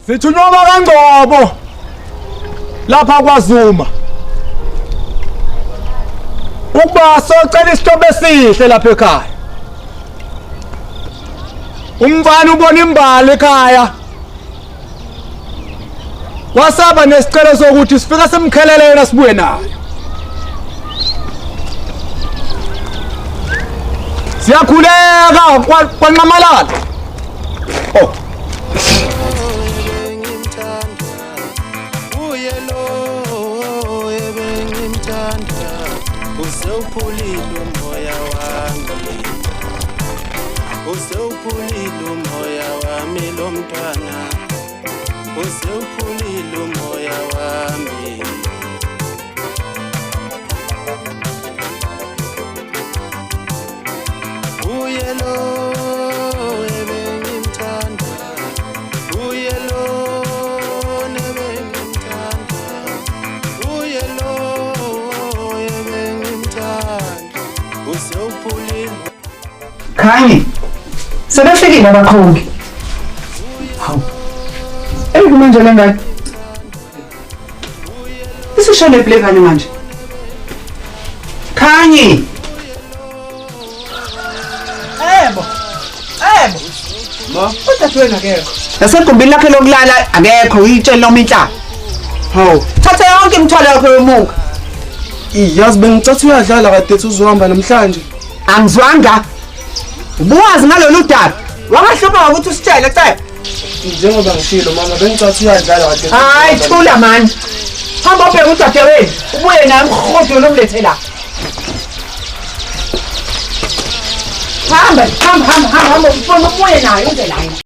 Sithunywa bakaNgcobo lapha kwaZuma ukuba socela isihlobo esihle lapha ekhaya. Umfana ubona imbali ekhaya wasaba nesicelo sokuthi sifika simkhelele yona sibuye nayo. Siyakhuleka kwanxamalala. Oh. Usewuphulile umoya wami, usewuphulile umoya wami lo mntwana, usewuphulile umoya wami. Uye lo ebengimthanda, uye lo ebengimthanda, uye lo ebengimthanda, usewuphulile. Khanyi, sebefikile abakhongi. Hawu. Eyi manje le ngane. Isishone play kanye manje. Khanyi. Ebo. Ebo. Ma, udadewenu akekho. Nasegumbini lakhe lokulala akekho, uyitshela noma inhlaka. Hawu, thatha yonke imithwalo yakho yomuka. Yazi bengicathi uyadlala kade ethi uzohamba namhlanje. Angizwanga. Ubuwazi ngalolu daba. Wangahlupha ngokuthi usitshele cebo. Njengoba ngishilo mama bengicathi uyadlala kade. Hayi thula manje. Hamba ubheke udadewenu, ubuye naye umrhodolo umlethe la. Hamba, hamba, hamba, hamba, hamba, ubuye naye uze la.